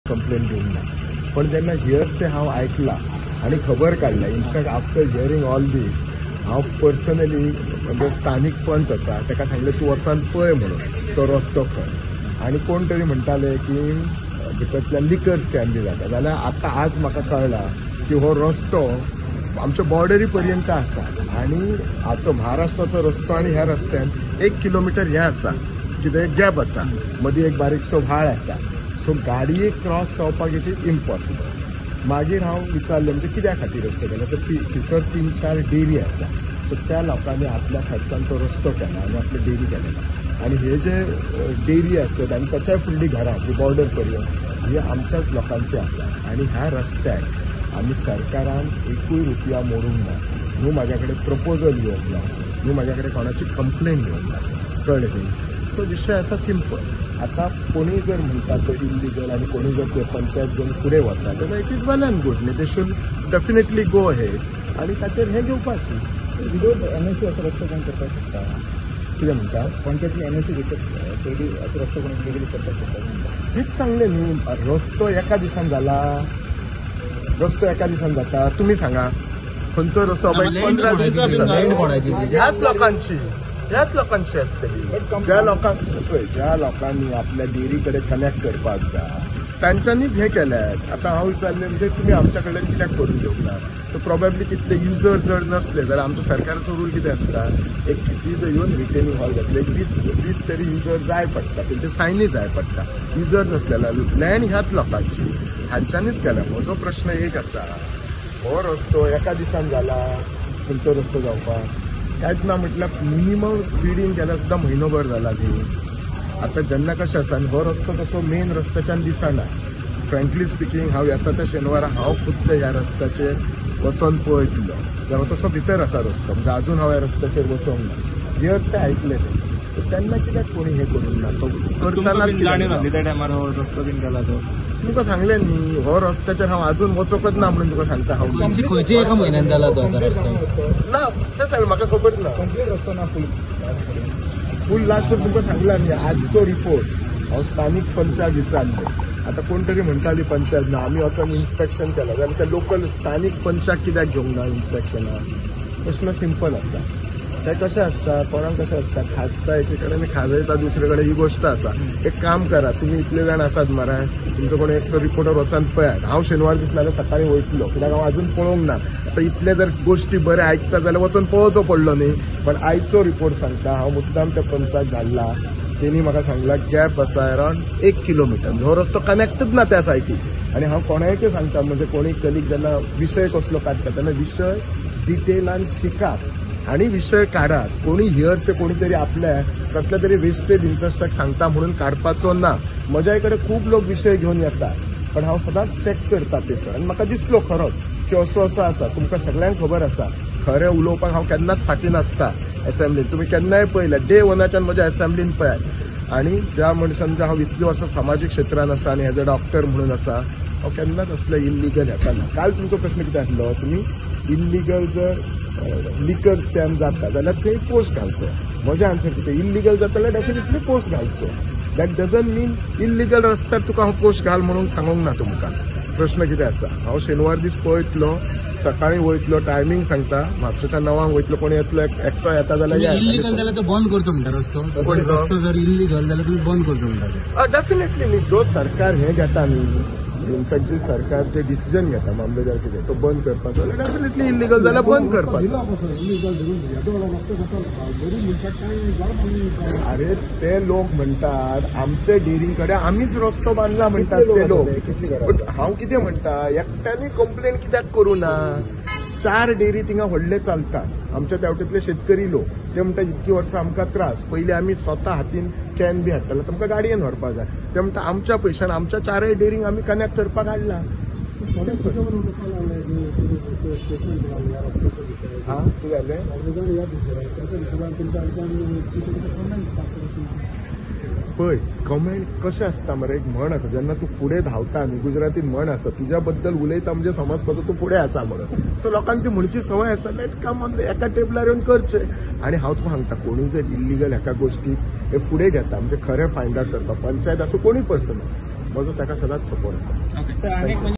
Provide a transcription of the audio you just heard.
Complain घेवंक ना. पण जेन्ना हियर्से हांव आयकला आनी खबर काडल्या, in fact after hearing all these हांव पर्सनली म्हणजे स्थानीक पंच आसा ताका सांगलें तूं वचून पळय म्हणून तो रस्तो खंय. आनी कोण तरी म्हणटाले की भितरतल्यान लिकर स्कॅम बी जाता, जाल्यार आतां आज म्हाका कळ्ळां की हो रस्तो आमच्या बॉर्डरी पर्यंत आसा आनी हाचो महाराष्ट्राचो रस्तो आनी ह्या रस्त्यान 1 किलोमिटर हें आसा कितें गॅप आसा, मदीं एक बारीकसो व्हाळ आसा. सो गाडये क्रॉस जावपाक it is impossible. मागीर हांव विचारलें म्हणजे कित्या खातीर रस्तो केला, तर थंयसर 3-4 डेरी आसा. सो त्या लोकांनी आपल्या खर्चान तो रस्तो केला आनी आपली डेरी केलेला. आनी हे जे डेरी आसत आनी ताच्या फुडली घरां जी बॉर्डर पर्यंत ही आमच्याच लोकांची आसा. आनी ह्या रस्त्याक आमी सरकारान 1 रुपया मोडूंक ना, न्हू म्हाज्या कडेन प्रपोजल येवंक ना, न्हू म्हाज्या कडेन कोणाची कंप्लेन येवंक ना, कळ्ळें न्ही. सो विशय आसा सिंपल. आतां कोणूय जर म्हणटा तो इल्लिगल आनी कोणूय जर ते पंचायत घेवन फुडें वता जाल्यार it is well and good न्ही, they should definitely go ahead आनी ताचेर हें घेवपाची. विदाउट एनओसी असो रस्तो कोण करपाक शकता? कितें म्हणटा? पंचायती एनओसी घेतली असो रस्तो कोण इलिगली करपाक शकता? तीच सांगलें न्ही, रस्तो एका दिसान जाला, रस्तो एका दिसान जाता. तुमी सांगा खंयचो रस्तो 15 दीस ह्याच लोकांची, ह्याच लोकांची आसतली. ज्या लोकांक पळय, ज्या लोकांनी आपल्या डेरी कडेन कनेक्ट करपाक जाय तांच्यांनीच हें केल्यात. आतां हांव विचारलें म्हणजे तुमी आमच्या कडल्यान कित्याक करून घेवंक ना, तर प्रोबेबली तितले युजर जर नसले जाल्यार आमचो सरकाराचो रूल कितें आसता, एक जी जर येवन रिटेनिंग हॉल घातले एक 20 तरी युजर जाय पडटा, तेंचे सायनी जाय पडटा. युजर नसले जाल्यार लँड ह्याच लोकांची, हांच्यांनीच केला. म्हजो प्रश्न एक आसा, हो रस्तो एका दिसान जाला, खंयचो रस्तो जावपाक कांयच ना म्हटल्यार मिनिमम स्पिडीन केल्यार सुद्दां म्हयनोभर जाला न्ही. आतां जेन्ना कशें आसा आनी हो रस्तो तसो मेन रस्त्याच्यान दिसना. फ्रेंकली स्पिकींग हांव येता त्या शेनवारा हांव खुद्द ह्या रस्त्याचेर वचोन पळयतलो, जाल्यार तसो भितर आसा रस्तो, म्हणजे आजून हांव ह्या रस्त्याचेर वचोंक ना. इयर्स ते आयकले ते तेन्ना कित्याक कोणी हें करूंक ना, तो करतना त्या टायमार हो रस्तो बीन केला तो तुमकां सांगलें न्ही, हो रस्त्याचेर हांव आजून वचोकच ना म्हणून तुका सांगता. हांव खंयचे एका म्हयन्यान जाला तो आतां रस्तो ना, तें सांगलें म्हाका खबर ना. कंप्लीट रस्तो ना, फूल फूल लास्ट तुमकां सांगला न्ही आजचो रिपोर्ट. हांव स्थानीक पंचाक विचारलें, आतां कोण तरी म्हणटाली पंचायत ना आमी वचोन इन्स्पेक्शन केलां, जाल्यार त्या लोकल स्थानीक पंचाक कित्याक घेवंक ना इन्स्पेक्शनाक? प्रश्न सिंपल आसा. तें कशें आसता, कोणाक कशें आसता, खाजता एके कडेन खाजयता दुसरे कडेन, ही गोश्ट आसा. एक काम करा, तुमी इतले जाण आसात मरे, तुमचो कोण एकटो रिपोर्टर वचोन पळयात. हांव शेनवार दीस नाजाल्यार सकाळीं वयतलो, कित्याक हांव आजून पळोवंक ना. आतां इतले जर गोश्टी बरें आयकता जाल्यार वचोन पळोवचो पडलो न्ही. पण आयचो रिपोर्ट सांगता, हांव मुद्दाम त्या पंचाक धाडला, तेणी म्हाका सांगला गॅप आसा अरावंड 1 किलोमिटर, हो रस्तो कनेक्टच ना त्या सायटीक. आनी हांव कोणायकय सांगता, म्हणजे कोणी कलीग जेन्ना विशय कसलो काडटा तेन्ना विशय डिटेलान शिकात आनी विशय काडात. कोणी हियर्स कोणी तरी आपल्या कसल्या तरी वेस्टेड इंट्रस्टाक सांगता म्हणून काडपाचो ना. म्हज्या कडेन खूब लोक विशय घेवन येतात, पण हांव सदांच चॅक करता पेपर आनी म्हाका दिसलो खरोच की असो असो आसा. तुमकां सगळ्यांक खबर आसा, खरें उलोवपाक हांव केन्नाच फाटीं नासता. एसेंब्लीन तुमी केन्नाय पळयल्या, डे वनाच्यान म्हज्या एसेंब्लीन पळयात. आनी ज्या मनशान हांव इतलीं वर्सां सामाजीक क्षेत्रान आसा आनी एज अ डॉक्टर म्हणून आसा, हांव केन्नाच असले इल्लिगल हेका ना. काल तुमचो प्रश्न कितें आसलो, तुमी इल्लिगल जर लिकर स्कॅम जाता जाल्यार थंय पोस्ट घालचो. म्हजें आन्सर कितें, इल्लिगल जाता जाल्यार डेफिनेटली पोस्ट घालचो. That doesn't mean illegal रस्त्यार तुका हांव पोस्ट घाल म्हणून सांगूंक ना तुमकां. प्रश्न कितें आसा, हांव शेनवार दीस पळयतलो, सकाळीं वयतलो, टायमींग सांगता, म्हापशेच्या 9 वयतलो, कोण येतलो एकटो येता जाल्यार इल्लिगल जाल्यार तो बंद करचो म्हणटा रस्तो. रस्तो जर इल्लिगल जाल्यार तुमी बंद करचो म्हणटा. डेफिनेटली न्ही, जो सरकार हें घेता न्ही, इनफॅक्ट जे सरकार जे डिसिजन घेता मामलेदार कितें तो बंद करपाचो जाल्यार डेफिनेटली इल्लिगल जाल्यार बंद करपाचो. अरे ते लोक म्हणटात आमचे डेरी कडेन आमीच रस्तो बांदला म्हणटात ते लोक. बट हांव कितें म्हणटा, एकट्यांनी कंप्लेन कित्याक करूं ना? 4 डेरी थिंगा व्हडले चलतात आमच्या तेवटेंतले शेतकरी लोक, ते म्हणटा इतकी वर्सां आमकां त्रास, पयलीं आमी स्वता हातीन can be हाडटाले, तुमकां गाडयेन व्हरपाक जाय. ते म्हणटा आमच्या पयशान आमच्या 4 डेरींक आमी कनेक्ट करपाक हाडला. हां कितें जालें? पळय कमेंट कशें आसता मरे, एक म्हण आसा, जेन्ना तूं फुडें धांवता न्ही, गुजरातीन म्हण आसा, तुज्या बद्दल उलयता म्हणजे समजपाचो तूं फुडें आसा म्हणून. सो लोकांक ती म्हणची संवय आसा, लेट कम ऑन, एका टेबलार येवन करचें. आनी हांव तुका सांगता, कोणी जर इल्लिगल हेका गोश्टी हे फुडें घेता म्हणजे खरें फायंड आवट करता, पंचायत आसूं कोणी पर्सन, म्हजो ताका सदांच सपोर्ट आसा. ओके.